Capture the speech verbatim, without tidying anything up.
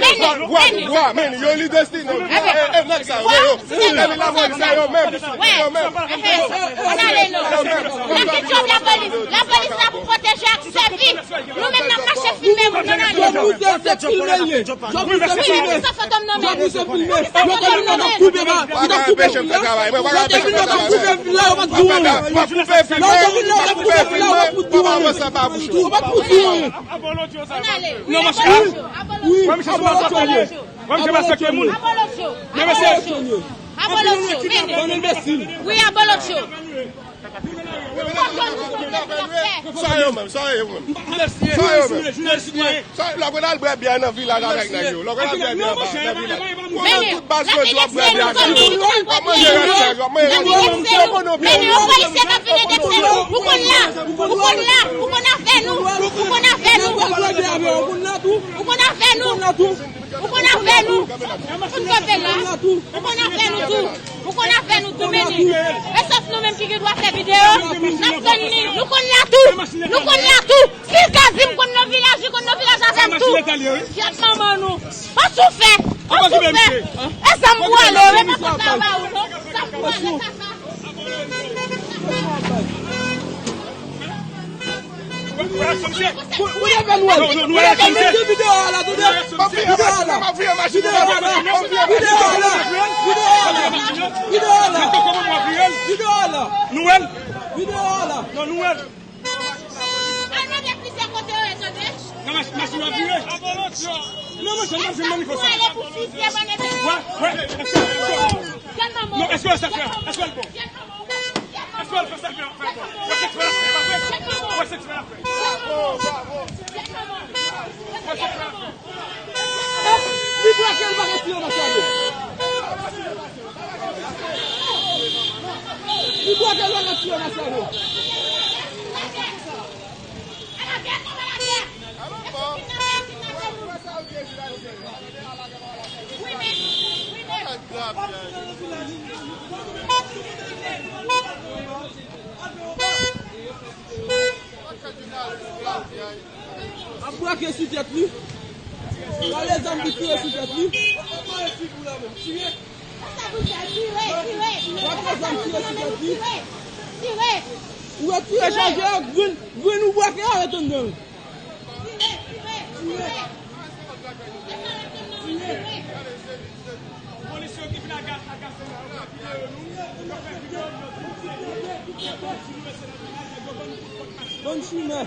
Wa, wa, men, yo li destine. E, e, nèg sa yo, yo. E, men lapolis, se yo menm. Yo menm. Ann ale non. Lage djòb lapolis. Lapolis la pou pwoteje ak sèvi. Nou menm n ap mache filme moun, ann ale. Wi, men se sa fantòm nan men. Sa fantòm nan men. Wa ka anpeche m fè travay mwen, wa ka anpeche m fè travay mwen. W ap koupe filme, w ap koupe filme, w ap avanse anba bouch ou. Ann ale. Non, monchè. Wi, abolotcho. Wi, misye se maltratè. Abolotcho. Men mesye. Abolotcho. Bann enbesil. Wi, abolotcho. Sa yo menm, sa yo menm. Sa yo menm. Sa, lè w konn al bwè byè nan vilaj avèk nèg yo. Lè w konn al bwè byè nan vilaj. Konnen tout baz yo di w ap bwè byè avèk yo. W ap manje rès nèg yo, w ap manje rès nèg yo. Ou konn nou byen. Ou konn la. Ou konn la. Ou konn avè nou. Ou konn avè nou. Ou konn avè nou. Ou konn avè nou. Ou konn kanpe la. Ou konn avè nou tou. Ou konn afè nou tou, men ni. E sòf nou menm ki gen dwa fè videyo, n ap tann ni. Nou konn la tou. Nou konn la tou. Si l ka di m konn nan vilaj, li konn nan vilaj avè m tou. Fyèt manman nou. An soufè. An soufè. E sa m pou ale, wi, pa konn sa ba ou, non. Sa m pou ale, sa, sa. Ou leve Nwèl. Ou leve Nwèl. Videyo a la, tande. Videyo a la. Videyo a la. Videyo a la. Videyo a la. Videyo a la. Nwèl. Videyo a la. Non, Nwèl. Al mande plizyè kote yo ye, tande. Nan mach-, machin nan vire. Non, machin nan vire, manifestan. Wè, wè. Non, èske yo sa fè? Èske l bon? Èske w al fè sa fè, fè bon? Wè se ti fè l ap fè, pa vre? Wè se ti fè l ap fè. Wè se ti fè l ap fè. Li bwake l pa ka tiye Masyado. Li bwake l pa ka tiye Masyado. Ap brake sou tèt li. Pale zam li tire sou tèt li. Brake zam tire sou tèt li. Ou retire chaje a, grenn, grenn ou brake a ret anndan l. Bann chimè.